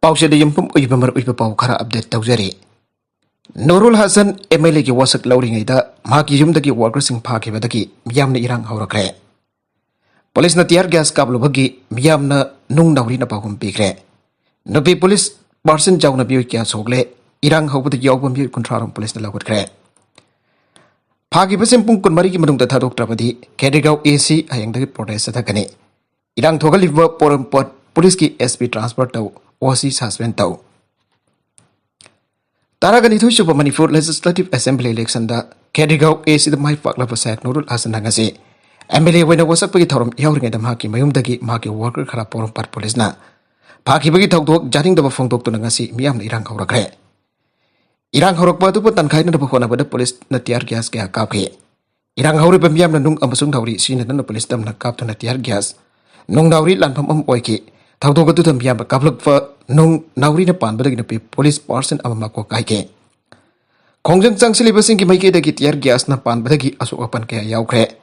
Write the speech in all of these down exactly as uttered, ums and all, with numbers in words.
ꯄꯥꯎꯆꯦꯗ ꯌꯨꯝꯐꯝ ꯑꯣꯏꯕ ꯃꯔꯨꯑꯣꯏꯕ ꯄꯥꯎ ꯈꯔ ꯑꯞꯗꯦꯠ ꯇꯧꯖꯔꯤ꯫ ꯅꯨꯔꯨꯜ ꯍꯁꯟ ꯑꯦꯝ ꯑꯦꯜ ꯑꯦꯒꯤ ꯋꯥꯁꯛ ꯂꯧꯔꯤꯉꯩꯗ ꯃꯍꯥꯛꯀꯤ ꯌꯨꯝꯗꯒꯤ ꯋꯥꯔꯀꯔꯁꯤꯡ ꯐꯥꯈꯤꯕꯗꯒꯤ ꯃꯤꯌꯥꯝꯅ ꯏꯔꯥꯡ ꯍꯧꯔꯛꯈ꯭ꯔꯦ꯫ ꯄꯨꯂꯤꯁꯅ ꯇꯤꯌꯥꯔ ꯒ꯭ꯌꯥꯁ ꯀꯥꯞꯂꯨꯕꯒꯤ ꯃꯤꯌꯥꯝꯅ ꯅꯨꯡ ꯅꯥꯎꯔꯤꯅ ꯄꯥꯎꯈꯨꯝ ꯄꯤꯈ꯭ꯔꯦ꯫ ꯅꯨꯄꯤ ꯄꯨꯂꯤꯁ ꯄꯥꯔꯁꯟ ꯌꯥꯎꯅ ꯃꯤꯑꯣꯏ ꯀꯌꯥ ꯁꯣꯛꯂꯦ꯫ ꯏꯔꯥꯡ ꯍꯧꯕꯗ ꯌꯥꯎꯕ ꯃꯤꯑꯣꯏ ꯀꯨꯟꯊ꯭ꯔꯥ ꯔꯣꯝ ꯄꯨꯂꯤꯁꯅ ꯂꯧꯈꯠꯈ꯭ꯔꯦ꯫ ꯐꯥꯈꯤꯕꯁꯤꯡ ꯄꯨꯡ ꯀꯨꯟꯃꯔꯤꯒꯤ ꯃꯅꯨꯡꯗ ꯊꯥꯗꯣꯛꯇ꯭ꯔꯕꯗꯤ ꯈꯦꯗ꯭ꯔꯤꯒꯥꯎ ꯑꯦ ꯁꯤ ꯍꯌꯦꯡꯗꯒꯤ ꯄ꯭ꯔꯣꯇꯦꯁ ꯆꯠꯊꯒꯅꯤ꯫ ꯏꯔꯥꯡ ꯊꯣꯛꯍꯜꯂꯤꯕ ꯄꯣꯔꯣꯝꯄꯥꯠ ꯄꯨꯂꯤꯁꯀꯤ ꯑꯦꯁ ꯄꯤ ꯇ꯭ꯔꯥꯟꯁꯐꯔ ꯇꯧ, ꯑꯣ ꯁꯤ ꯁꯁꯄꯦꯟ ꯇꯧ꯫ ꯇꯔꯥꯒ ꯅꯤꯊꯣꯏ ꯁꯨꯕ ꯃꯅꯤꯄꯨꯔ ꯂꯦꯖꯤꯁꯂꯦꯇꯤꯚ ꯑꯦꯁꯦꯝꯕ꯭ꯂꯤ ꯏꯂꯦꯛꯁꯟꯗ ꯈꯦꯗ꯭ꯔꯤꯒꯥꯎ ꯑꯦ ꯁꯤꯗ ꯃꯥꯏ ꯄꯥꯛꯂꯕ ꯁꯥꯏꯛ ꯅꯨꯔꯨꯜ ꯍꯁꯟꯅ ꯉꯁꯤ ꯑꯦꯝ ꯑꯦꯜ ꯑꯦ ꯑꯣꯏꯅ ꯋꯥꯁꯛꯄꯒꯤ ꯊꯧꯔꯝ ꯌꯥꯎꯔꯤꯉꯩꯗ ꯃꯍꯥꯛꯀꯤ ꯃꯌꯨꯝꯗꯒꯤ ꯃꯍꯥꯛꯀꯤ ꯋꯥꯔꯀꯔ ꯈꯔ ꯄꯣꯔꯣꯝꯄꯥꯠ ꯄꯨꯂꯤꯁꯅ ꯐꯥꯈꯤꯕꯒꯤ ꯊꯧꯗꯣꯛ ꯌꯥꯅꯤꯡꯗꯕ ꯐꯣꯡꯗꯣꯛꯇꯨꯅ ꯉꯁꯤ ꯃꯤꯌꯥꯝꯅ ꯏꯔꯥꯡ ꯍꯧꯔꯛꯈ꯭ꯔꯦ꯫ ꯏꯔꯥꯡ ꯍꯧꯔꯛꯄ ꯑꯗꯨꯕꯨ ꯇꯟꯈꯥꯏꯅꯅꯕ ꯍꯣꯠꯅꯕꯗ ꯄꯨꯂꯤꯁꯅ ꯇꯤꯌꯥꯔ ꯒ꯭ꯌꯥꯁ ꯀꯌꯥ ꯀꯥꯞꯈꯤ꯫ ꯏꯔꯥꯡ ꯍꯧꯔꯤꯕ ꯃꯤꯌꯥꯝꯅ ꯅꯨꯡ ꯑꯃꯁꯨꯡ ꯅꯥꯎꯔꯤ ꯁꯤꯖꯤꯟꯅꯗꯨꯅ ꯄꯨꯂꯤꯁ ꯇꯝꯅ ꯀꯥꯞꯇꯨꯅ ꯇꯤꯌꯥꯔ ꯒ꯭ꯌꯥꯁ, ꯅꯨꯡ ꯅꯥꯎꯔꯤ ꯂꯥꯟꯐꯝ ꯑꯃ ꯑꯣꯏꯈꯤ꯫ ꯊꯧꯗꯣꯛ ꯑꯗꯨꯗ ꯃꯤꯌꯥꯝꯅ ꯀꯥꯞꯂꯛꯄ ꯅꯨꯡ ꯅꯥꯎꯔꯤꯅ ꯄꯥꯟꯕꯗꯒꯤ ꯅꯨꯄꯤ ꯄꯨꯂꯤꯁ ꯄꯥꯔꯁꯟ ꯑꯃ ꯃꯀꯣꯛ ꯀꯥꯏꯈꯤ꯫ ꯈꯣꯡꯖꯪ ꯆꯪꯁꯤꯜꯂꯤꯕꯁꯤꯡꯒꯤ ꯃꯥꯏꯀꯩꯗꯒꯤ ꯇꯤꯌꯥꯔ ꯒ꯭ꯌꯥꯁꯅ ꯄꯥꯟꯕꯗꯒꯤ ꯑꯁꯣꯛ ꯑꯄꯟ ꯀꯌꯥ ꯌꯥꯎꯈ꯭ꯔꯦ꯫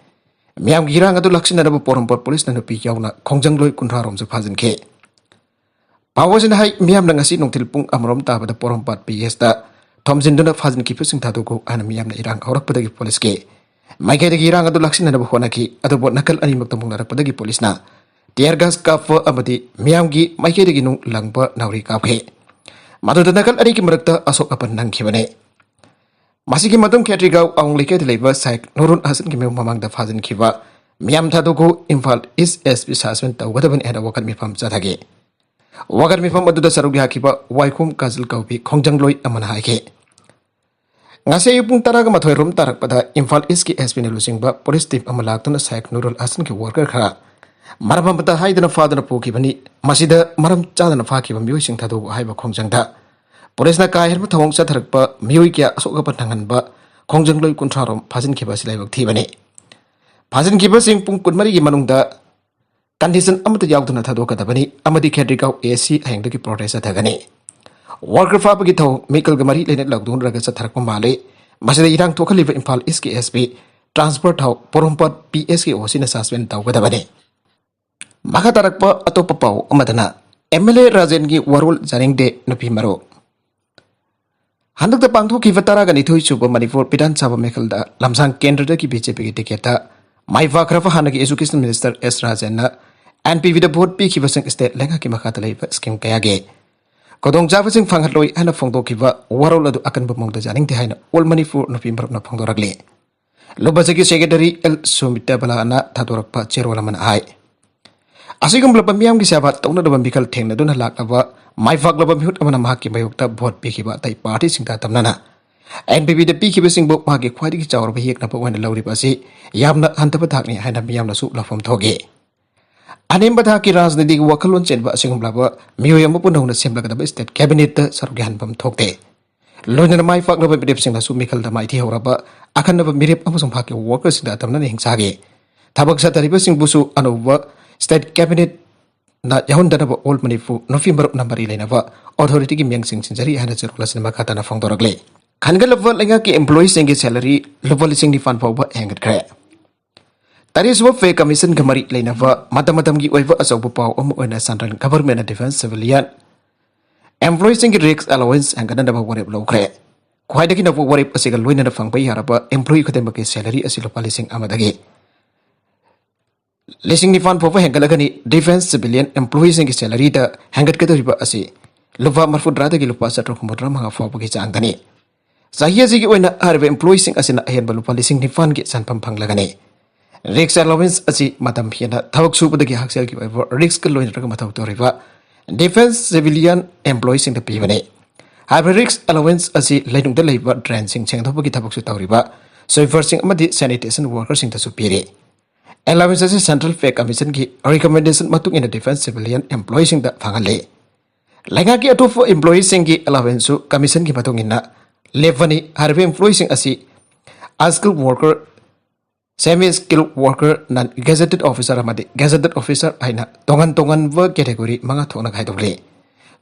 ꯃꯤꯌꯥꯝꯒꯤ ꯏꯔꯥꯡ ꯑꯗꯨ ꯂꯥꯛꯁꯤꯟꯅꯅꯕ ꯄꯣꯔꯣꯝꯄꯥꯠ ꯄꯨꯂꯤꯁꯅ ꯅꯨꯄꯤ ꯌꯥꯎꯅ ꯈꯣꯡꯖꯪꯂꯣꯏ ꯀꯨꯟꯊ꯭ꯔꯥ ꯔꯣꯝꯁꯨ ꯐꯥꯖꯤꯟꯈꯤ꯫ ꯄꯥꯎ ꯑꯁꯤꯅ ꯍꯥꯏ, ꯃꯤꯌꯥꯝꯅ ꯉꯁꯤ ꯅꯨꯡꯊꯤꯜ ꯄꯨꯡ ꯑꯃꯔꯣꯝ ꯇꯥꯕꯗ ꯄꯣꯔꯣꯝꯄꯥꯠ ꯄꯤ ꯑꯦꯁꯇ ꯊꯣꯝꯖꯤꯟꯗꯨꯅ ꯐꯥꯖꯤꯟꯈꯤꯕꯁꯤꯡ ꯊꯥꯗꯣꯛꯎ ꯍꯥꯏꯅ ꯃꯤꯌꯥꯝꯅ ꯏꯔꯥꯡ ꯍꯧꯔꯛꯄꯗꯒꯤ ꯄꯨꯂꯤꯁꯀꯤ ꯃꯥꯏꯀꯩꯗꯒꯤ ꯏꯔꯥꯡ ꯑꯗꯨ ꯂꯥꯛꯁꯤꯟꯅꯅꯕ ꯍꯣꯠꯅꯈꯤ꯫ ꯑꯗꯨꯕꯨ ꯅꯥꯀꯜ ꯑꯅꯤꯃꯛꯇ ꯃꯨꯛꯅꯔꯛꯄꯗꯒꯤ ꯄꯨꯂꯤꯁꯅ ꯇꯤꯌꯔ ꯒꯥꯁ ꯀꯥꯞꯄ ꯑꯃꯗꯤ ꯃꯤꯌꯥꯝꯒꯤ ꯃꯥꯏꯀꯩꯗꯒꯤ ꯅꯨꯡ ꯂꯪꯕ ꯅꯥꯎꯔꯤ ꯀꯥꯞꯈꯤ꯫ ꯃꯗꯨꯗ ꯅꯥꯀꯜ ꯑꯅꯤꯒꯤ ꯃꯔꯛꯇ ꯑꯁꯣꯛ ꯑꯄꯟ ꯅꯪꯈꯤꯕꯅꯤ꯫ ꯃꯁꯤꯒꯤ ꯃꯇꯨꯡ ꯈꯦꯇ꯭ꯔꯤꯒꯥꯎ ꯑꯋꯥꯡ ꯂꯩꯀꯥꯏꯗ ꯂꯩꯕ ꯁꯥꯏꯛ ꯅꯨꯔꯨꯟ ꯍꯁꯟꯒꯤ ꯃꯌꯨꯝ ꯃꯃꯥꯡꯗ ꯐꯥꯖꯤꯟꯈꯤꯕ ꯃꯤꯌꯥꯝ ꯊꯥꯗꯣꯛꯎ, ꯏꯝꯐꯥꯜ ꯏꯁ ꯑꯦꯁ ꯄꯤ ꯁꯁꯄꯦꯟ ꯇꯧꯒꯗꯕꯅꯤ ꯍꯥꯏꯅ ꯋꯥꯀꯠ ꯃꯤꯐꯝ ꯆꯠꯊꯈꯤ꯫ ꯋꯥꯀꯠ ꯃꯤꯐꯝ ꯑꯗꯨꯗ ꯁꯔꯨꯛ ꯌꯥꯈꯤꯕ ꯋꯥꯏꯈꯣꯝ ꯀꯥꯖꯜ ꯀꯧꯕꯤ ꯈꯣꯡꯖꯪꯂꯣꯏ ꯑꯃꯅ ꯍꯥꯏꯈꯤ꯫ ꯉꯁꯤ ꯑꯌꯨꯛ ꯄꯨꯡ ꯇꯔꯥꯒ ꯃꯥꯊꯣꯏ ꯔꯣꯝ ꯇꯥꯔꯛꯄꯗ ꯏꯝꯐꯥꯜ ꯏꯁꯀꯤ ꯑꯦꯁ ꯄꯤꯅ ꯂꯨꯆꯤꯡꯕ ꯄꯨꯂꯤꯁ ꯇꯤꯝ ꯑꯃ ꯂꯥꯛꯇꯨꯅ ꯁꯥꯏꯛ ꯅꯨꯔꯨꯜ ꯍꯁꯟꯒꯤ ꯋꯥꯔꯀꯔ ꯈꯔ ꯃꯔꯝ ꯑꯃꯇ ꯍꯥꯏꯗꯅ ꯐꯥꯗꯨꯅ ꯄꯨꯈꯤꯕꯅꯤ꯫ ꯃꯁꯤꯗ ꯃꯔꯝ ꯆꯥꯗꯅ ꯐꯥꯈꯤꯕ ꯃꯤꯑꯣꯏꯁꯤꯡ ꯊꯥꯗꯣꯛꯎ ꯍꯥꯏꯕ ꯈꯣꯡꯖꯪꯗ ꯄꯨꯂꯤꯁꯅ ꯀꯥ ꯍꯦꯟꯕ ꯊꯧꯑꯣꯡ ꯆꯠꯊꯔꯛꯄ ꯃꯤꯑꯣꯏ ꯀꯌꯥ ꯑꯁꯣꯛ ꯑꯄꯟ ꯅꯪꯍꯟꯕ ꯈꯣꯡꯖꯪꯂꯣꯏ ꯀꯨꯟꯊ꯭ꯔꯥ ꯔꯣꯝ ꯐꯥꯖꯤꯟꯈꯤꯕ ꯑꯁꯤ ꯂꯥꯏꯕꯛ ꯊꯤꯕꯅꯤ꯫ ꯐꯥꯖꯤꯟꯈꯤꯕꯁꯤꯡ ꯄꯨꯡ ꯀꯨꯟꯃꯔꯤꯒꯤ ꯃꯅꯨꯡꯗ ꯀꯟꯗꯤꯁꯟ ꯑꯃꯠꯇ ꯌꯥꯎꯗꯅ ꯊꯥꯗꯣꯛꯀꯗꯕꯅꯤ ꯑꯃꯗꯤ ꯈꯦꯗ꯭ꯔꯤꯒꯥꯎ ꯑꯦ ꯁꯤ ꯍꯌꯦꯡꯗꯒꯤ ꯄ꯭ꯔꯣꯇꯦꯁ ꯆꯠꯊꯒꯅꯤ꯫ ꯋꯥꯔꯀꯔ ꯐꯥꯕꯒꯤ ꯊꯧꯑꯣꯡ ꯃꯤꯀꯜꯒ ꯃꯔꯤ ꯂꯩꯅ ꯂꯧꯗꯨꯅꯔꯒ ꯆꯠꯊꯔꯛꯄ ꯃꯥꯜꯂꯤ꯫ ꯃꯁꯤꯗ ꯏꯔꯥꯡ ꯊꯣꯛꯍꯜꯂꯤꯕ ꯏꯝꯐꯥꯜ ꯏꯁꯀꯤ ꯑꯦꯁ ꯄꯤ ꯇ꯭ꯔꯥꯟꯁꯐꯔ ꯇꯧ, ꯄꯣꯔꯣꯝꯄꯥꯠ ꯄꯤ ꯑꯦꯁꯀꯤ ꯑꯣ ꯁꯤꯅ ꯁꯁꯄꯦꯟ ꯇꯧꯒꯗꯕꯅꯤ꯫ ꯃꯈꯥ ꯇꯥꯔꯛꯄ ꯑꯇꯣꯞꯄ ꯄꯥꯎ ꯑꯃꯗꯅ, ꯑꯦꯝ ꯑꯦꯜ ꯑꯦ ꯔꯥꯖꯦꯟꯒꯤ ꯋꯥꯔꯣꯜ ꯌꯥꯅꯤꯡꯗꯦ ꯅꯨꯄꯤ ꯃꯔꯨꯞ꯫ ꯍꯟꯗꯛꯇ ꯄꯥꯡꯊꯣꯛꯈꯤꯕ ꯇꯔꯥꯒ ꯅꯤꯊꯣꯏ ꯁꯨꯕ ꯃꯅꯤꯄꯨꯔ ꯕꯤꯙꯥꯟ ꯁꯚꯥ ꯃꯤꯈꯜꯗ ꯂꯝꯁꯥꯡ ꯀꯦꯟꯗ꯭ꯔꯗꯒꯤ ꯕꯤ ꯖꯦ ꯄꯤꯒꯤ ꯇꯤꯀꯦꯠꯇ ꯃꯥꯏ ꯄꯥꯛꯈ꯭ꯔꯕ ꯍꯥꯟꯅꯒꯤ Education Minister ꯑꯦꯁ ꯔꯥꯖꯦꯟꯅ ꯑꯦꯟ ꯄꯤ ꯕꯤꯗ ꯚꯣꯠ ꯄꯤꯈꯤꯕꯁꯤꯡ ꯁ꯭ꯇꯦꯠ ꯂꯩꯉꯥꯛꯀꯤ ꯃꯈꯥꯗ ꯂꯩꯕ ꯁ꯭ꯀꯤꯝ ꯀꯌꯥꯒꯤ ꯈꯨꯗꯣꯡꯆꯥꯕꯁꯤꯡ ꯐꯪꯍꯜꯂꯣꯏ ꯍꯥꯏꯅ ꯐꯣꯡꯗꯣꯛꯈꯤꯕ ꯋꯥꯔꯣꯜ ꯑꯗꯨ ꯑꯀꯟꯕ ꯃꯑꯣꯡꯗ ꯌꯥꯅꯤꯡꯗꯦ ꯍꯥꯏꯅ ꯑꯣꯜ ꯃꯅꯤꯄꯨꯔ ꯅꯨꯄꯤ ꯃꯔꯨꯞꯅ ꯐꯣꯡꯗꯣꯔꯛꯂꯤ꯫ ꯂꯨꯕꯖꯒꯤ ꯁꯦꯀ꯭ꯔꯦꯇꯔꯤ ꯑꯦꯜ ꯁꯨꯃꯤꯇꯥ ꯕꯂꯥꯅ ꯊꯥꯗꯣꯔꯛꯄ ꯆꯦꯔꯣꯜ ꯑꯃꯅ ꯍꯥꯏ, ꯑꯁꯤꯒꯨꯝꯂꯕ ꯃꯤꯌꯥꯝꯒꯤ ꯁꯦꯕꯥ ꯇꯧꯅꯗꯕ ꯃꯤꯈꯜ ꯊꯦꯡꯅꯗꯨꯅ ꯂꯥꯛꯂꯕ ꯃꯥꯏ ꯄꯥꯛꯂꯕ ꯃꯤꯍꯨꯠ ꯑꯃꯅ ꯃꯍꯥꯛꯀꯤ ꯃꯥꯌꯣꯛꯇ ꯚꯣꯠ ꯄꯤꯈꯤꯕ ꯑꯇꯩ ꯄꯥꯔꯇꯤꯁꯤꯡꯗ ꯇꯝꯅꯅ ꯑꯦꯟ ꯄꯤ ꯕꯤꯗ ꯄꯤꯈꯤꯕꯁꯤꯡꯕꯨ ꯃꯍꯥꯛꯀꯤ ꯈ꯭ꯋꯥꯏꯗꯒꯤ ꯆꯥꯎꯔꯕ ꯌꯦꯛꯅꯕ ꯑꯣꯏꯅ ꯂꯧꯔꯤꯕ ꯑꯁꯤ ꯌꯥꯝꯅ ꯍꯟꯊꯕ ꯊꯥꯛꯅꯤ ꯍꯥꯏꯅ ꯃꯤꯌꯥꯝꯅꯁꯨ ꯂꯧꯐꯝ ꯊꯣꯛꯏ꯫ ꯑꯅꯦꯝꯕ ꯊꯥꯛꯀꯤ ꯔꯥꯖꯅꯤꯇꯤꯒꯤ ꯋꯥꯈꯜꯂꯣꯟ ꯆꯦꯟꯕ ꯑꯁꯤꯒꯨꯝꯂꯕ ꯃꯤꯑꯣꯏ ꯑꯃꯕꯨ ꯅꯧꯅ ꯁꯦꯝꯂꯒꯗꯕ ꯁ꯭ꯇꯦꯠ ꯀꯦꯕꯤꯅꯦꯠꯇ ꯁꯔꯨꯛ ꯌꯥꯍꯟꯐꯝ ꯊꯣꯛꯇꯦ꯫ ꯂꯣꯏꯅꯅ ꯃꯥꯏ ꯄꯥꯛꯂꯕ ꯃꯤꯔꯦꯞꯁꯤꯡꯅꯁꯨ ꯃꯤꯈꯜꯗ ꯃꯥꯏꯊꯤꯍꯧꯔꯕ ꯑꯈꯟꯅꯕ ꯃꯤꯔꯦꯞ ꯑꯃꯁꯨꯡ ꯃꯍꯥꯛꯀꯤ ꯋꯥꯔꯀꯔꯁꯤꯡꯗ ꯑꯇꯝꯅꯅ ꯍꯤꯡꯁꯥꯒꯦ꯫ ꯊꯕꯛ ꯆꯠꯊꯔꯤꯕꯁꯤꯡꯕꯨꯁꯨ ꯑꯅꯧꯕ ꯁ꯭ꯇꯦꯠ ꯀꯦꯕꯤꯅꯦꯠꯅ ꯌꯥꯎꯍꯟꯗꯅꯕ ꯑꯣꯜ ꯃꯅꯤꯄꯨꯔ ꯅꯨꯄꯤ ꯃꯔꯨꯞꯅ ꯃꯔꯤ ꯂꯩꯅꯕ ꯑꯣꯊꯣꯔꯤꯇꯤꯒꯤ ꯃꯤꯌꯥꯝꯁꯤꯡ ꯆꯤꯟꯖꯔꯤ ꯍꯥꯏꯅ ꯆꯦꯔꯣꯜ ꯑꯁꯤꯅ ꯃꯈꯥ ꯇꯥꯅ ꯐꯣꯡꯗꯣꯔꯛꯂꯤ꯫ ꯈꯟꯒꯠꯂꯕ ꯂꯩꯉꯥꯛꯀꯤ ꯏꯝꯄ꯭ꯂꯣꯌꯤꯁꯤꯡꯒꯤ ꯁꯦꯂꯔꯤ ꯂꯨꯄꯥ ꯂꯤꯁꯤꯡ ꯅꯤꯄꯥꯟ ꯐꯥꯎꯕ ꯍꯦꯟꯒꯠꯈ꯭ꯔꯦ꯫ ꯇꯔꯦꯠꯁꯨꯕ ꯄꯦ ꯀꯃꯤꯁꯟꯒ ꯃꯔꯤ ꯂꯩꯅꯕ ꯃꯇꯝ ꯃꯇꯝꯒꯤ ꯑꯣꯏꯕ ꯑꯆꯧꯕ ꯄꯥꯎ ꯑꯃ ꯑꯣꯏꯅ ꯁꯦꯟꯇ꯭ꯔꯦꯜ ꯒꯚꯔꯟꯃꯦꯟꯅ ꯗꯤꯐꯦꯟꯁ ꯁꯤꯚꯤꯂꯤꯌꯟ ꯑꯦꯝꯄ꯭ꯂꯣꯌꯤꯁꯤꯡꯒꯤ ꯔꯤꯛꯁ ꯑꯦꯂꯥꯋꯦꯟꯁ ꯍꯦꯟꯒꯠꯅꯅꯕ ꯋꯥꯔꯦꯞ ꯂꯧꯈ꯭ꯔꯦ꯫ ꯈ꯭ꯋꯥꯏꯗꯒꯤ ꯅꯧꯕ ꯋꯥꯔꯦꯞ ꯑꯁꯤꯒ ꯂꯣꯏꯅꯅ ꯐꯪꯕ ꯌꯥꯔꯕ ꯑꯦꯝꯄ꯭ꯂꯣꯌꯤ ꯈꯨꯗꯤꯡꯃꯛꯀꯤ ꯁꯦꯂꯔꯤ ꯑꯁꯤ ꯂꯨꯄꯥ ꯂꯤꯁꯤꯡ ꯑꯃꯗꯒꯤ ꯂꯤꯁꯤꯡ ꯅꯤꯄꯥꯟ ꯐꯥꯎꯕ ꯍꯦꯟꯒꯠꯂꯒꯅꯤ꯫ ꯗꯤꯐꯦꯟꯁ ꯁꯤꯚꯤꯂꯤꯌꯟ ꯑꯦꯝꯄ꯭ꯂꯣꯌꯤꯁꯤꯡꯒꯤ ꯁꯦꯂꯔꯤꯗ ꯍꯦꯟꯒꯠꯀꯗꯧꯔꯤꯕ ꯑꯁꯤ ꯂꯨꯄꯥ ꯃꯔꯤꯐꯨꯇꯔꯥꯗꯒꯤ ꯂꯨꯄꯥ ꯆꯥꯇ꯭ꯔꯨꯛ ꯍꯨꯝꯐꯨꯇꯔꯥ ꯃꯉꯥ ꯐꯥꯎꯕꯒꯤ ꯆꯥꯡꯗꯅꯤ꯫ ꯆꯍꯤ ꯑꯁꯤꯒꯤ ꯑꯣꯏꯅ ꯍꯥꯏꯔꯤꯕ ꯑꯦꯝꯄ꯭ꯂꯣꯌꯤꯁꯤꯡ ꯑꯁꯤꯅ ꯑꯍꯦꯟꯕ ꯂꯨꯄꯥ ꯂꯤꯁꯤꯡ ꯅꯤꯄꯥꯟꯒꯤ ꯁꯦꯟꯐꯝ ꯐꯪꯂꯒꯅꯤ꯫ ꯔꯤꯛꯁ ꯑꯦꯂꯥꯋꯦꯟꯁ ꯑꯁꯤ ꯃꯇꯝ ꯍꯦꯟꯅ ꯊꯕꯛ ꯁꯨꯕꯗꯒꯤ ꯍꯛꯁꯦꯜꯒꯤ ꯑꯣꯏꯕ ꯔꯤꯛꯁꯀ ꯂꯣꯏꯅꯔꯒ ꯃꯊꯧ ꯇꯧꯔꯤꯕ ꯗꯤꯐꯦꯟꯁ ꯁꯤꯚꯤꯂꯤꯌꯟ ꯑꯦꯝꯄ꯭ꯂꯣꯌꯤꯁꯤꯡꯗ ꯄꯤꯕꯅꯤ꯫ ꯍꯥꯏꯔꯤꯕ ꯔꯤꯛꯁ ꯑꯦꯂꯥꯋꯦꯟꯁ ꯑꯁꯤ ꯂꯩꯅꯨꯡꯗ ꯂꯩꯕ ꯗ꯭ꯔꯦꯟꯁꯤꯡ ꯁꯦꯡꯗꯣꯛꯄꯒꯤ ꯊꯕꯛꯁꯨ ꯇꯧꯔꯤꯕ ꯁ꯭ꯋꯤꯄꯔꯁꯤꯡ ꯑꯃꯗꯤ ꯁꯦꯅꯤꯇꯦꯁꯟ ꯋꯥꯔꯀꯔꯁꯤꯡꯗꯁꯨ ꯄꯤꯔꯤ꯫ ꯑꯦꯂꯥꯋꯦꯟꯁ ꯑꯁꯤ ꯁꯦꯟꯇ꯭ꯔꯦꯜ ꯄꯦ ꯀꯃꯤꯁꯟꯒꯤ ꯔꯤꯀꯃꯦꯟꯗꯦꯁꯟ ꯃꯇꯨꯡ ꯏꯟꯅ ꯗꯤꯐꯦꯟꯁ ꯁꯤꯚꯤꯂꯤꯌꯟ ꯑꯦꯝꯄ꯭ꯂꯣꯌꯤꯁꯤꯡꯗ ꯐꯪꯍꯜꯂꯤ꯫ ꯂꯩꯉꯥꯛꯀꯤ ꯑꯇꯣꯞꯄ ꯏꯝꯄ꯭ꯂꯣꯌꯤꯁꯤꯡꯒꯤ ꯑꯦꯂꯥꯋꯦꯟꯁꯁꯨ ꯀꯃꯤꯁꯟꯒꯤ ꯃꯇꯨꯡ ꯏꯟꯅ ꯂꯦꯞꯄꯅꯤ꯫ ꯍꯥꯏꯔꯤꯕ ꯏꯝꯄ꯭ꯂꯣꯌꯤꯁꯤꯡ ꯑꯁꯤ ꯑꯟꯁ꯭ꯀꯤꯜ ꯋꯥꯔꯀꯔ, ꯁꯦꯃꯤ ꯁ꯭ꯀꯤꯜ ꯋꯥꯔꯀꯔ, ꯅꯟ ꯒꯦꯖꯦꯇꯦꯠ ꯑꯣꯐꯤꯁꯥꯔ ꯑꯃꯗꯤ ꯒꯦꯖꯦꯇꯦꯠ ꯑꯣꯐꯤꯁꯥꯔ ꯍꯥꯏꯅ ꯇꯣꯉꯥꯟ ꯇꯣꯉꯥꯟꯕ ꯀꯦꯇꯦꯒꯣꯔꯤ ꯃꯉꯥ ꯊꯣꯛꯅ ꯈꯥꯏꯗꯣꯛꯂꯤ꯫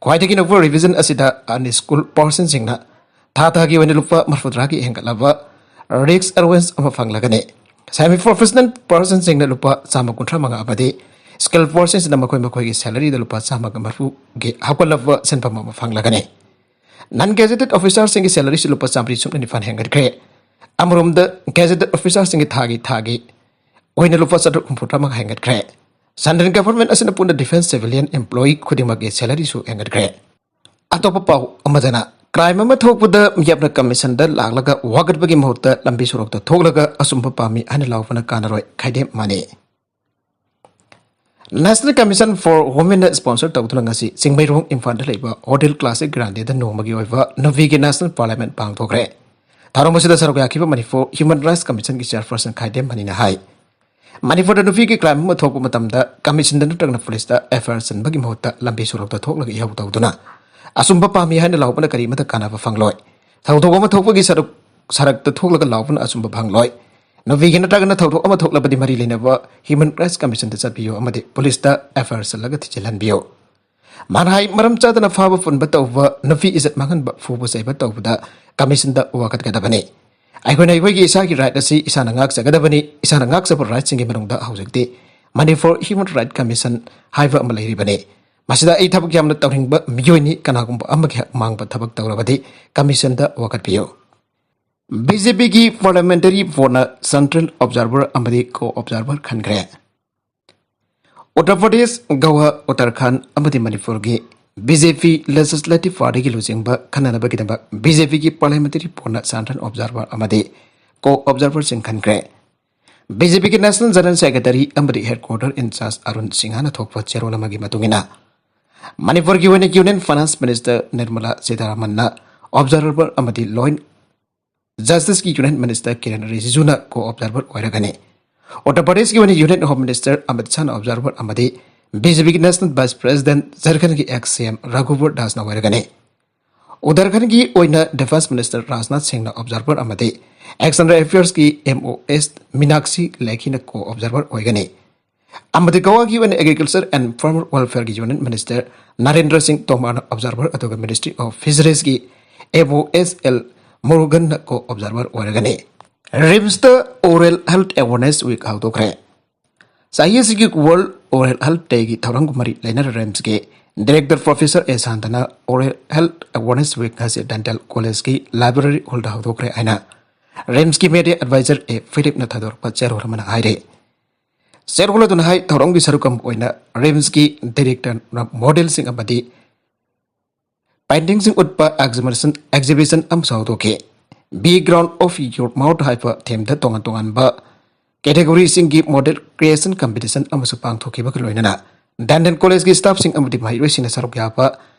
ꯈ꯭ꯋꯥꯏꯗꯒꯤ ꯅꯧꯕ ꯔꯤꯚꯤꯖꯟ ꯑꯁꯤꯗ ꯑꯟꯁ꯭ꯀꯤꯜ ꯄꯥꯔꯁꯟꯁꯤꯡꯅ ꯊꯥ ꯊꯥꯒꯤ ꯑꯣꯏꯅ ꯂꯨꯄꯥ ꯃꯔꯤꯐꯨꯇꯔꯥꯒꯤ ꯍꯦꯟꯒꯠꯂꯕ ꯔꯤꯛꯁ ꯑꯦꯂꯥꯋꯦꯟꯁ ꯑꯃ ꯐꯪꯂꯒꯅꯤ꯫ ꯁꯦꯃꯤ ꯄ꯭ꯔꯣꯐꯦꯁꯅꯦꯜ ꯄꯥꯔꯁꯟꯁꯤꯡꯅ ꯂꯨꯄꯥ ꯆꯥꯝꯃ ꯀꯨꯟꯊ꯭ꯔꯥ ꯃꯉꯥ ꯑꯃꯗꯤ Skilled personꯁꯤꯡꯁꯤꯅ ꯃꯈꯣꯏ ꯃꯈꯣꯏꯒꯤ salaryꯗ ꯂꯨꯄꯥ ꯆꯥꯝꯃꯒ ꯃꯔꯤꯐꯨꯒꯤ ꯍꯧꯒꯠꯂꯕ ꯁꯦꯟꯐꯝ ꯑꯃ ꯐꯪꯂꯒꯅꯤ꯫ Non gazetted officerꯁꯤꯡꯒꯤ salaryꯁꯤ ꯂꯨꯄꯥ ꯆꯥꯝꯃꯔꯤ ꯁꯨꯞꯅ ꯅꯤꯄꯥꯟ ꯍꯦꯟꯒꯠꯈ꯭ꯔꯦ꯫ ꯑꯃꯔꯣꯝꯗ gazetted officerꯁꯤꯡꯒꯤ ꯊꯥꯒꯤ ꯊꯥꯒꯤ ꯑꯣꯏꯅ ꯂꯨꯄꯥ ꯆꯥꯇ꯭ꯔꯨꯛ ꯍꯨꯝꯐꯨꯇꯔꯥꯃꯉꯥ ꯍꯦꯟꯒꯠꯈ꯭ꯔꯦ꯫ Central government ꯑꯁꯤꯅ ꯄꯨꯟꯅ defence civilian employee ꯈꯨꯗꯤꯡꯃꯛꯀꯤ salaryꯁꯨ ꯍꯦꯟꯒꯠꯈ꯭ꯔꯦ꯫ ꯑꯇꯣꯞꯄ ꯄꯥꯎ ꯑꯃꯗꯅ, crime ꯑꯃ ꯊꯣꯛꯄꯗ ꯃꯤꯌꯥꯝꯅ commissionꯗ ꯂꯥꯛꯂꯒ ꯋꯥꯀꯠꯄꯒꯤ ꯃꯍꯨꯠꯇ ꯂꯝꯕꯤ ꯁꯣꯔꯣꯛꯇ ꯊꯣꯛꯂꯒ ꯑꯆꯨꯝꯕ ꯄꯥꯝꯃꯤ ꯍꯥꯏꯅ ꯂꯥꯎꯕꯅ ꯀꯥꯟꯅꯔꯣꯏ, ꯈꯥꯏꯗꯦꯝ ꯃꯥꯅꯤ꯫ National Commission for Womenꯅ sponsor ꯇꯧꯗꯨꯅ ꯉꯁꯤ ꯆꯤꯡꯃꯩꯔꯣꯡ ꯏꯝꯐꯥꯜꯗ ꯂꯩꯕ Hotel Classic Grandeꯗ ꯅꯣꯡꯃꯒꯤ ꯑꯣꯏꯕ ꯅꯨꯄꯤꯒꯤ National Parliament ꯄꯥꯡꯊꯣꯛꯈ꯭ꯔꯦ꯫ ꯊꯧꯔꯝ ꯑꯁꯤꯗ ꯁꯔꯨꯛ ꯌꯥꯈꯤꯕ ꯃꯅꯤꯄꯨꯔ Human Rights Commissionꯒꯤ chairperson ꯈꯥꯏꯗꯦꯝ ꯃꯅꯤꯅ ꯍꯥꯏ, ꯃꯅꯤꯄꯨꯔꯗ ꯅꯨꯄꯤꯒꯤ crime ꯑꯃ ꯊꯣꯛꯄ ꯃꯇꯝꯗ commissionꯗ ꯅꯠꯇ꯭ꯔꯒꯅ policeꯇ FIR ꯆꯟꯕꯒꯤ ꯃꯍꯨꯠꯇ ꯂꯝꯕꯤ ꯁꯣꯔꯣꯛꯇ ꯊꯣꯛꯂꯒ ꯏꯍꯧ ꯇꯧꯗꯨꯅ ꯑꯆꯨꯝꯕ ꯄꯥꯝꯃꯤ ꯍꯥꯏꯅ ꯂꯥꯎꯕꯅ ꯀꯔꯤꯃꯠꯇ ꯀꯥꯟꯅꯕ ꯐꯪꯂꯣꯏ꯫ ꯊꯧꯗꯣꯛ ꯑꯃ ꯊꯣꯛꯄꯒꯤ ꯁꯔꯨꯛ, ꯁꯔꯛꯇ ꯊꯣꯛꯂꯒ ꯂꯥꯎꯕꯅ ꯑꯆꯨꯝꯕ ꯐꯪꯂꯣꯏ꯫ ꯅꯨꯄꯤꯒꯤ ꯅꯠꯇ꯭ꯔꯒꯅ ꯊꯧꯗꯣꯛ ꯑꯃ ꯊꯣꯛꯂꯕꯗꯤ ꯃꯔꯤ ꯂꯩꯅꯕ Human Rights Commissionꯗ ꯆꯠꯄꯤꯌꯨ ꯑꯃꯗꯤ policeꯇ FIR ꯆꯜꯂꯒ ꯊꯤꯖꯤꯜꯍꯟꯕꯤꯌꯨ꯫ ꯃꯥꯅ ꯍꯥꯏ, ꯃꯔꯝ ꯆꯥꯗꯅ ꯐꯥꯕ ꯄꯨꯟꯕ ꯇꯧꯕ, ꯅꯨꯄꯤ ꯏꯖꯠ ꯃꯥꯡꯍꯟꯕ, ꯐꯨꯕ ꯆꯩꯕ ꯇꯧꯕꯗ commissionꯗ ꯋꯥꯀꯠꯀꯗꯕꯅꯤ꯫ ꯑꯩꯈꯣꯏꯅ ꯑꯩꯈꯣꯏꯒꯤ ꯏꯁꯥꯒꯤ right ꯑꯁꯤ ꯏꯁꯥꯅ ꯉꯥꯛꯆꯒꯗꯕꯅꯤ꯫ ꯏꯁꯥꯅ ꯉꯥꯛꯆꯕ rightꯁꯤꯡꯒꯤ ꯃꯅꯨꯡꯗ ꯍꯧꯖꯤꯛꯇꯤ Manipur Human Rights Commission ꯍꯥꯏꯕ ꯑꯃ ꯂꯩꯔꯤꯕꯅꯤ꯫ ꯃꯁꯤꯗ ꯑꯩ ꯊꯕꯛ ꯌꯥꯝꯅ ꯇꯧꯅꯤꯡꯕ ꯃꯤꯑꯣꯏꯅꯤ, ꯀꯅꯥꯒꯨꯝꯕ ꯑꯃꯒꯤ ꯍꯛ ꯃꯥꯡꯕ ꯊꯕꯛ ꯇꯧꯔꯕꯗꯤ commissionꯗ ꯋꯥꯀꯠꯄꯤꯌꯨ꯫ BJPꯒꯤ parliamentary boardꯅ central observer ꯑꯃꯗꯤ co-observer ꯈꯟꯈ꯭ꯔꯦ꯫ ꯎꯠꯇꯔ ꯄ꯭ꯔꯗꯦꯁ, ꯒꯋꯥ, ꯎꯠꯇꯔꯈꯟꯗ ꯑꯃꯗꯤ ꯃꯅꯤꯄꯨꯔꯒꯤ BJP Legislative Partyꯒꯤ ꯂꯨꯆꯤꯡꯕ ꯈꯟꯅꯅꯕꯒꯤꯗꯃꯛ BJPꯒꯤ parliamentary boardꯅ central observer ꯑꯃꯗꯤ co-observerꯁꯤꯡ ꯈꯟꯈ꯭ꯔꯦ꯫ BJPꯒꯤ National General Secretary ꯑꯃꯗꯤ headquarter in charge ꯑꯔꯨꯟ ꯁꯤꯡꯍꯅ ꯊꯣꯛꯄ ꯆꯦꯔꯣꯜ ꯑꯃꯒꯤ ꯃꯇꯨꯡ ꯏꯟꯅ, ꯃꯅꯤꯄꯨꯔꯒꯤ ꯑꯣꯏꯅ Union Finance Minister Nirmala ꯁꯤꯇꯥꯔꯥꯃꯟꯅ observer ꯑꯃꯗꯤ Law and Justiceꯀꯤ Union Minister Kiran ꯔꯤꯖꯤꯖꯨꯅ co-observer ꯑꯣꯏꯔꯒꯅꯤ꯫ ꯎꯠꯇꯔ ꯄ꯭ꯔꯗꯦꯁꯀꯤ ꯑꯣꯏꯅ Union Home Minister Amit ꯁꯥꯍꯅ observer ꯑꯃꯗꯤ BJPꯒꯤ National Vice President, ꯖꯔꯈꯟꯒꯤ ex CM ꯔꯘꯨꯕꯔ ꯗꯥꯁꯅ ꯑꯣꯏꯔꯒꯅꯤ꯫ ꯎꯠꯇꯔꯈꯟꯗꯒꯤ ꯑꯣꯏꯅ Defence Minister ꯔꯥꯖꯅꯥꯊ ꯁꯤꯡꯅ observer ꯑꯃꯗꯤ External Affairsꯀꯤ MOS ꯃꯤꯅꯥꯛꯁꯤ ꯂꯦꯈꯤꯅ co-observer ꯑꯣꯏꯒꯅꯤ꯫ ꯑꯃꯗꯤ ꯒꯋꯥꯒꯤ ꯑꯣꯏꯅ Agriculture and Farmer Welfareꯒꯤ Union Minister Narendra Singh ꯇꯣꯃꯔꯅ observer, ꯑꯗꯨꯒ Ministry of Fisheriesꯀꯤ MOS ꯑꯦꯜ ꯃꯨꯔꯨꯒꯟꯅ co-observer ꯑꯣꯏꯔꯒꯅꯤ꯫ RIMSꯇ Oral Health Awareness Week ꯍꯧꯗꯣꯛꯈ꯭ꯔꯦ꯫ ꯆꯍꯤ ꯑꯁꯤꯒꯤ World Oral Health Dayꯒꯤ ꯊꯧꯔꯝꯒ ꯃꯔꯤ ꯂꯩꯅꯅ RIMSꯀꯤ Director Professor A ꯁꯥꯟꯇꯅ Oral Health Awareness Week ꯑꯁꯤ Dental Collegeꯀꯤ library hallꯗ ꯍꯧꯗꯣꯛꯈ꯭ꯔꯦ ꯍꯥꯏꯅ RIMSꯀꯤ Media Advisor A ꯐꯤꯂꯤꯞꯅ ꯊꯥꯗꯣꯔꯛꯄ ꯆꯦꯔꯣꯜ ꯑꯃꯅ ꯍꯥꯏꯔꯤ꯫ ꯆꯦꯔꯣꯜ ꯑꯗꯨꯅ ꯍꯥꯏ, ꯊꯧꯔꯝꯒꯤ ꯁꯔꯨꯛ ꯑꯃ ꯑꯣꯏꯅ RIMSꯀꯤ Directorꯅ modelꯁꯤꯡ ꯑꯃꯗꯤ paintingꯁꯤꯡ ꯎꯠꯄ exhibition, exhibition ꯑꯃꯁꯨ ꯍꯧꯗꯣꯛꯈꯤ꯫ Be Crown of Your Mouth ꯍꯥꯏꯕ themeꯗ ꯇꯣꯉꯥꯟ ꯇꯣꯉꯥꯟꯕ categoryꯁꯤꯡꯒꯤ model creation competition ꯑꯃꯁꯨ ꯄꯥꯡꯊꯣꯛꯈꯤꯕꯒ ꯂꯣꯏꯅꯅ Dental Collegeꯀꯤ staffꯁꯤꯡ ꯑꯃꯗꯤ ꯃꯍꯩꯔꯣꯏꯁꯤꯡꯅ ꯁꯔꯨꯛ ꯌꯥꯕ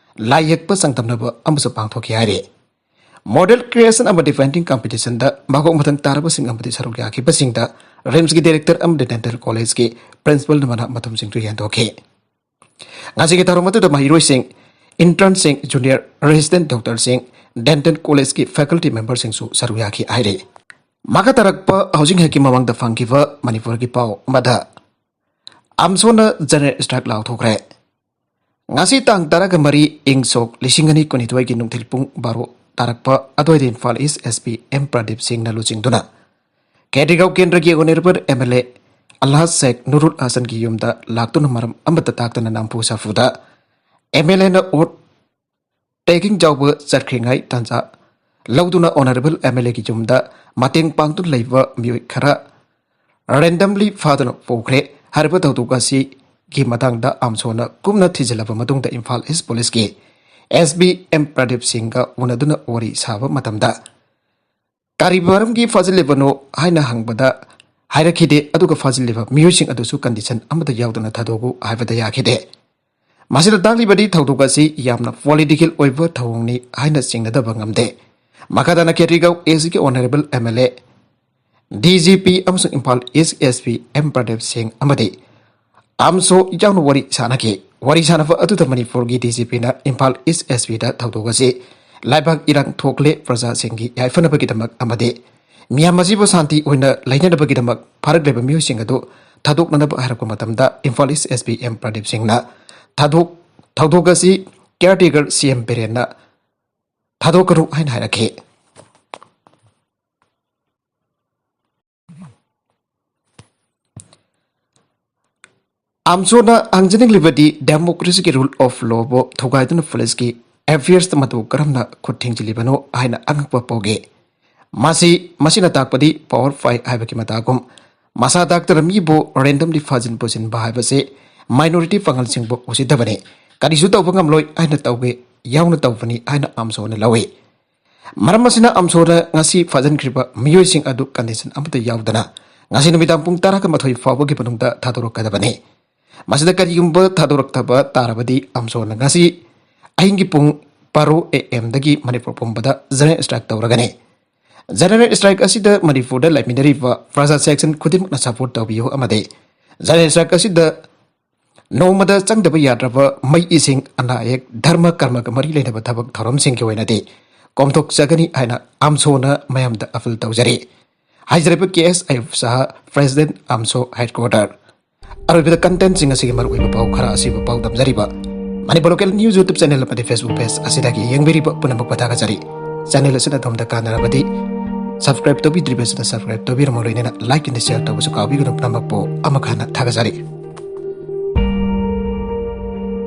ꯂꯥꯏ ꯌꯦꯛꯄ ꯆꯥꯡꯗꯝꯅꯕ ꯑꯃꯁꯨ ꯄꯥꯡꯊꯣꯛꯈꯤ ꯍꯥꯏꯔꯤ꯫ Model creation ꯑꯃꯗꯤ painting competitionꯗ ꯃꯀꯣꯛ ꯃꯊꯪ ꯇꯥꯔꯕꯁꯤꯡ ꯑꯃꯗꯤ ꯁꯔꯨꯛ ꯌꯥꯈꯤꯕꯁꯤꯡꯗ RIMSꯀꯤ Director ꯑꯃꯗꯤ Dental Collegeꯀꯤ Principalꯅ ꯃꯅꯥ ꯃꯊꯨꯝꯁꯤꯡꯁꯨ ꯌꯦꯟꯊꯣꯛꯈꯤ꯫ ꯉꯁꯤꯒꯤ ꯊꯧꯔꯝ ꯑꯗꯨꯗ ꯃꯍꯩꯔꯣꯏꯁꯤꯡ, internꯁꯤꯡ, junior resident doctorꯁꯤꯡ, Dental Collegeꯀꯤ faculty memberꯁꯤꯡꯁꯨ ꯁꯔꯨꯛ ꯌꯥꯈꯤ ꯍꯥꯏꯔꯤ꯫ ꯃꯈꯥ ꯇꯥꯔꯛꯄ ꯍꯧꯖꯤꯛ ꯉꯥꯏꯍꯥꯛꯀꯤ ꯃꯃꯥꯡꯗ ꯐꯪꯈꯤꯕ ꯃꯅꯤꯄꯨꯔꯒꯤ ꯄꯥꯎ ꯑꯃꯗ, AMSOꯅ general strike ꯂꯥꯎꯊꯣꯛꯈ꯭ꯔꯦ꯫ ꯉꯁꯤ ꯇꯥꯡ ꯇꯔꯥꯒ ꯃꯔꯤ, ꯏꯪ ꯁꯣꯛ ꯂꯤꯁꯤꯡ ꯑꯅꯤ ꯀꯨꯟꯅꯤꯊꯣꯏꯒꯤ ꯅꯨꯡꯊꯤꯜ ꯄꯨꯡ ꯕꯥꯔꯣ ꯇꯥꯔꯛꯄ ꯑꯗꯨꯋꯥꯏꯗ Imphal East SP M Pradeep ꯁꯤꯡꯅ ꯂꯨꯆꯤꯡꯗꯨꯅ ꯈꯦꯇ꯭ꯔꯤꯒꯥꯎ ꯀꯦꯟꯗ꯭ꯔꯒꯤ Honourable MLA ꯑꯜꯍꯥꯖ ꯁꯦꯈ ꯅꯨꯔꯨꯜ ꯍꯁꯟꯒꯤ ꯌꯨꯝꯗ ꯂꯥꯛꯇꯨꯅ ꯃꯔꯝ ꯑꯃꯠꯇ ꯇꯥꯛꯇꯅ ꯅꯝꯐꯨ ꯁꯥꯐꯨꯗ MLAꯅ vote taking ꯌꯥꯎꯕ ꯆꯠꯈ꯭ꯔꯤꯉꯩ ꯇꯥꯟꯖꯥ ꯂꯧꯗꯨꯅ Honourable MLAꯒꯤ ꯌꯨꯝꯗ ꯃꯇꯦꯡ ꯄꯥꯡꯗꯨꯅ ꯂꯩꯕ ꯃꯤꯑꯣꯏ ꯈꯔ randomly ꯐꯥꯗꯨꯅ ꯄꯨꯈ꯭ꯔꯦ꯫ ꯍꯥꯏꯔꯤꯕ ꯊꯧꯗꯣꯛ ꯑꯁꯤꯒꯤ ꯃꯇꯥꯡꯗ AMSOꯅ ꯀꯨꯞꯅ ꯊꯤꯖꯤꯜꯂꯕ ꯃꯇꯨꯡꯗ Imphal East Policeꯀꯤ SP M Pradeep ꯁꯤꯡꯒ ꯎꯅꯗꯨꯅ ꯋꯥꯔꯤ ꯁꯥꯕ ꯃꯇꯝꯗ, ꯀꯔꯤ ꯃꯔꯝꯒꯤ ꯐꯥꯖꯤꯜꯂꯤꯕꯅꯣ ꯍꯥꯏꯅ ꯍꯪꯕꯗ ꯍꯥꯏꯔꯛꯈꯤꯗꯦ, ꯑꯗꯨꯒ ꯐꯥꯖꯤꯜꯂꯤꯕ ꯃꯤꯑꯣꯏꯁꯤꯡ ꯑꯗꯨꯁꯨ condition ꯑꯃꯗ ꯌꯥꯎꯗꯅ ꯊꯥꯗꯣꯛꯎ ꯍꯥꯏꯕꯗ ꯌꯥꯈꯤꯗꯦ꯫ ꯃꯁꯤꯗ ꯇꯥꯛꯂꯤꯕꯗꯤ ꯊꯧꯗꯣꯛ ꯑꯁꯤ ꯌꯥꯝꯅ political ꯑꯣꯏꯕ ꯊꯧꯑꯣꯡꯅꯤ ꯍꯥꯏꯅ ꯆꯤꯡꯅꯗꯕ ꯉꯝꯗꯦ꯫ ꯃꯈꯥ ꯇꯥꯅ ꯈꯦꯇ꯭ꯔꯤꯒꯥꯎ Eastꯀꯤ Honourable MLA, DGP ꯑꯃꯁꯨꯡ Imphal East SP M Pradeep ꯁꯤꯡ ꯑꯃꯗꯤ AMSO ꯌꯥꯎꯅ ꯋꯥꯔꯤ ꯁꯥꯅꯈꯤ꯫ ꯋꯥꯔꯤ ꯁꯥꯅꯕ ꯑꯗꯨꯗ ꯃꯅꯤꯄꯨꯔꯒꯤ DGPꯅ ꯏꯝꯐꯥꯜ East SPꯗ ꯊꯧꯗꯣꯛ ꯑꯁꯤ ꯂꯩꯕꯥꯛ ꯏꯔꯥꯡ ꯊꯣꯛꯂꯦ, ꯄ꯭ꯔꯖꯥꯁꯤꯡꯒꯤ ꯌꯥꯏꯐꯅꯕꯒꯤꯗꯃꯛ ꯑꯃꯗꯤ ꯃꯤꯌꯥꯝ ꯑꯁꯤꯕꯨ ꯁꯥꯟꯇꯤ ꯑꯣꯏꯅ ꯂꯩꯅꯅꯕꯒꯤꯗꯃꯛ ꯐꯥꯔꯛꯂꯤꯕ ꯃꯤꯑꯣꯏꯁꯤꯡ ꯑꯗꯨ ꯊꯥꯗꯣꯛꯅꯅꯕ ꯍꯥꯏꯔꯛꯄ ꯃꯇꯝꯗ Imphal East SP M Pradeep ꯁꯤꯡꯅ ꯊꯥꯗꯣꯛ-, ꯊꯧꯗꯣꯛ ꯑꯁꯤ caretaker CM ꯕꯤꯔꯦꯟꯅ ꯊꯥꯗꯣꯛꯀꯅꯨ ꯍꯥꯏꯅ ꯍꯥꯏꯔꯛꯈꯤ꯫ ꯑꯥꯝꯁꯣꯅ ꯍꯪꯖꯅꯤꯡꯂꯤꯕꯗꯤ democracyꯒꯤ rule of lawꯕꯨ ꯊꯨꯒꯥꯏꯗꯨꯅ policeꯀꯤ affairsꯇ ꯃꯇꯧ ꯀꯔꯝꯅ ꯈꯨꯠ ꯊꯤꯡꯖꯤꯜꯂꯤꯕꯅꯣ ꯍꯥꯏꯅ ꯑꯉꯛꯄ ꯄꯥꯎꯒꯦ꯫ ꯃꯁꯤ, ꯃꯁꯤꯅ ꯇꯥꯛꯄꯗꯤ power fight ꯍꯥꯏꯕꯒꯤ ꯃꯇꯥꯒꯨꯝ, ꯃꯁꯥ ꯇꯥꯛꯇꯅ ꯃꯤꯕꯨ randomly ꯐꯥꯖꯤꯟ ꯄꯨꯁꯤꯟꯕ ꯍꯥꯏꯕꯁꯤ minority ꯄꯥꯉꯜꯁꯤꯡꯕꯨ ꯎꯁꯤꯠꯇꯕꯅꯤ꯫ ꯀꯔꯤꯁꯨ ꯇꯧꯕ ꯉꯝꯂꯣꯏ ꯍꯥꯏꯅ ꯇꯧꯒꯦ ꯌꯥꯎꯅ ꯇꯧꯕꯅꯤ ꯍꯥꯏꯅ ꯑꯥꯝꯁꯣꯅ ꯂꯧꯏ꯫ ꯃꯔꯝ ꯑꯁꯤꯅ ꯑꯥꯝꯁꯣꯅ ꯉꯁꯤ ꯐꯥꯖꯤꯟꯈ꯭ꯔꯤꯕ ꯃꯤꯑꯣꯏꯁꯤꯡ ꯑꯗꯨ condition ꯑꯃꯠꯇ ꯌꯥꯎꯗꯅ ꯉꯁꯤ ꯅꯨꯃꯤꯗꯥꯡ ꯄꯨꯡ ꯇꯔꯥꯒ ꯃꯥꯊꯣꯏ ꯐꯥꯎꯕꯒꯤ ꯃꯅꯨꯡꯗ ꯊꯥꯗꯣꯔꯛꯀꯗꯕꯅꯤ꯫ ꯃꯁꯤꯗ ꯀꯔꯤꯒꯨꯝꯕ ꯊꯥꯗꯣꯔꯛꯇꯕ ꯇꯥꯔꯕꯗꯤ ꯑꯥꯝꯁꯣꯅ ꯉꯁꯤ ꯑꯍꯤꯡꯒꯤ ꯄꯨꯡ ꯕꯥꯔꯣ A M ꯗꯒꯤ ꯃꯅꯤꯄꯨꯔ ꯄꯨꯝꯕꯗ general strike ꯇꯧꯔꯒꯅꯤ꯫ General strike ꯑꯁꯤꯗ ꯃꯅꯤꯄꯨꯔꯗ ꯂꯩꯃꯤꯟꯅꯔꯤꯕ ꯄ꯭ꯔꯖꯥ section ꯈꯨꯗꯤꯡꯃꯛꯅ support ꯇꯧꯕꯤꯌꯨ ꯑꯃꯗꯤ general strike ꯑꯁꯤꯗ ꯅꯣꯡꯃꯗ ꯆꯪꯗꯕ ꯌꯥꯗ꯭ꯔꯕ ꯃꯩ, ꯏꯁꯤꯡ, ꯑꯅꯥ ꯑꯌꯦꯛ, ꯙꯔꯃ ꯀꯔꯃꯒ ꯃꯔꯤ ꯂꯩꯅꯕ ꯊꯕꯛ ꯊꯧꯔꯝꯁꯤꯡꯒꯤ ꯑꯣꯏꯅꯗꯤ ꯀꯣꯝꯊꯣꯛꯆꯒꯅꯤ ꯍꯥꯏꯅ ꯑꯥꯝꯁꯣꯅ ꯃꯌꯥꯝꯗ appeal ꯇꯧꯖꯔꯤ꯫ ꯍꯥꯏꯖꯔꯤꯕ K S ꯑꯌꯨꯕ ꯁꯍꯥ, President, ꯑꯥꯝꯁꯣ Headquarter꯫ ꯑꯔꯣꯏꯕꯗ contentꯁꯤꯡ ꯑꯁꯤꯒꯤ ꯃꯔꯨꯑꯣꯏꯕ ꯄꯥꯎ ꯈꯔ ꯑꯁꯤꯕꯨ ꯄꯥꯎꯗꯝꯖꯔꯤꯕ Manipur Local News YouTube channel ꯑꯃꯗꯤ Facebook page ꯑꯁꯤꯗꯒꯤ ꯌꯦꯡꯕꯤꯔꯤꯕ ꯄꯨꯝꯅꯃꯛꯄꯨ ꯊꯥꯒꯠꯆꯔꯤ꯫ Channel ꯑꯁꯤꯅ ꯑꯗꯣꯝꯗ ꯀꯥꯟꯅꯔꯕꯗꯤ subscribe ꯇꯧꯕꯤꯗ꯭ꯔꯤꯕꯁꯤꯅ subscribe ꯇꯧꯕꯤꯔꯝꯃ ꯂꯣꯏꯅꯅ like ꯑꯃꯗꯤ share ꯇꯧꯕꯁꯨ ꯀꯥꯎꯕꯤꯒꯅꯨ꯫ ꯄꯨꯝꯅꯃꯛꯄꯨ ꯑꯃꯨꯛ ꯍꯟꯅ ꯊꯥꯒꯠꯆꯔꯤ꯫